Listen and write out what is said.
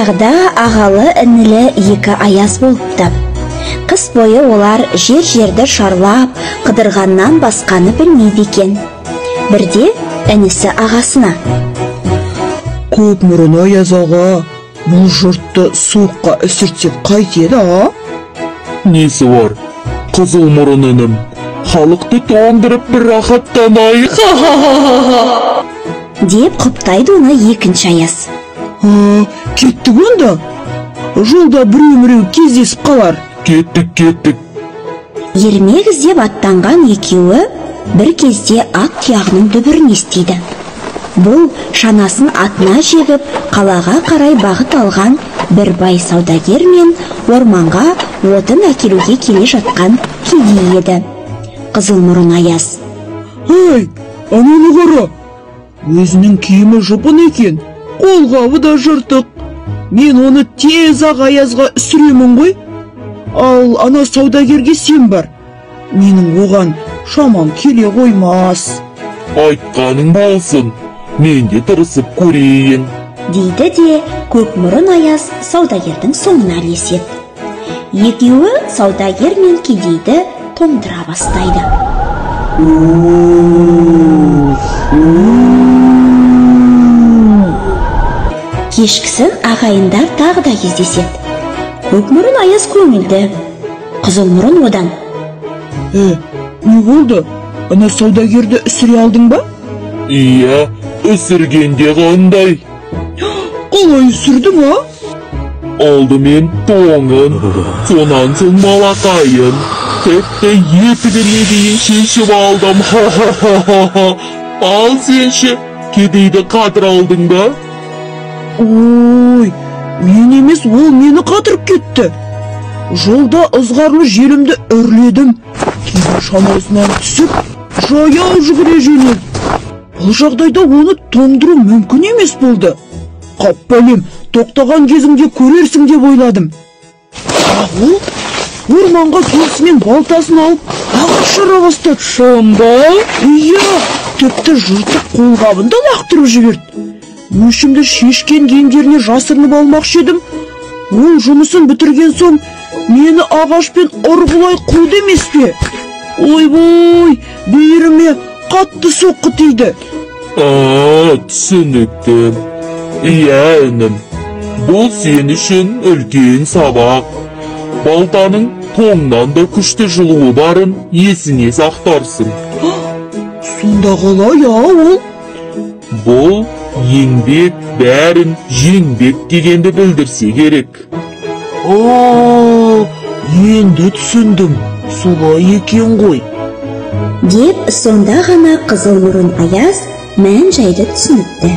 Баяғыда ағалы інілі екі аяз болыпты. Қыс бойы олар жер-жерді шарлап, қыдырғаннан басқаны білмейді екен. Бірде інісі ағасына: Көк мұрын аяз аға, бұл жұртты суыққа үсіртсек қайтеді, а? Несі бар, қызыл мұрын інім, халықты тоңдырып бір рахаттанайық, ха-ха-ха-ха! Деп құптайды оны екінші аяз. Кеттік онда, жолда біреу-міреу кездесіп қалар. Кеттік, кеттік. Ермек іздеп аттанған екеуі бір кезде ат тұяғының дүбірін естиді. Бұл шанасын атына жегіп, қалаға қарай бағыт алған бір бай саудагер мен орманға отын әкелуге келе жатқан кедей еді. Қызыл мұрын аяз: Ей, ананы қара, өзінің киімі жұпын екен, қолғабы да жыртық. Мен оны тез-ақ аязға үсіремін ғой. Ал ана саудагерге сен бар, менің оған шамам келе қоймас. Айтқаның болсын, мен де тырысып көрейін, дейді де көк мұрын аяз саудагердің соңына ілеседі. Екеуі саудагер мен кедейді тоңдыра бастайды. Кешкісін ағайындар тағы да кездеседі. Көк мұрын аяз көңілді, қызыл мұрын одан: Не болды, ана саудагерді үсіре алдың ба? Иә, үсіргенде қандай. Қалай үсірдің, а? Алдымен тоңын, сонан соң малақайын, тіпті етігіне дейін шешіп алдым. Ха-ха-ха-ха! Ал сен ше, кедейді қатыра алдың ба? Ой, мен емес, ол мені қатырып кетті. Жолда ызғарлы желімді үрледім. Кейін шанасынан түсіп, жаяу жүгіре жөнелді. Бұл жағдайда оны тоңдыру мүмкін емес болды. Қап бәлем, тоқтаған кезіңде көрерсің деп ойладым. Бірақ ол орманға келісімен балтасын алып, ағаш жара бастады. Сонда? Иә, тіпті жыртық қолғабын да лақтырып жіберді. Өшімді шешкен киімдеріне жасырынып алмақшы едім. Ол жұмысын бітірген соң мені ағашпен ұрғылай қуды емес пе? Ойбой, бүйіріме қатты соққы тиді. Түсінікті. Иә, інім, бұл сен үшін үлкен сабақ. Балтаның тоңнан да күшті жылуы барын есіне сақтарсың. Сонда қалай, а, ол? Бұл еңбек бәрін жеңбек дегенді білдірсе керек. Енді түсіндім, солай екен ғой. Деп сонда ғана қызыл мұрын аяз мән жайды түсініпті.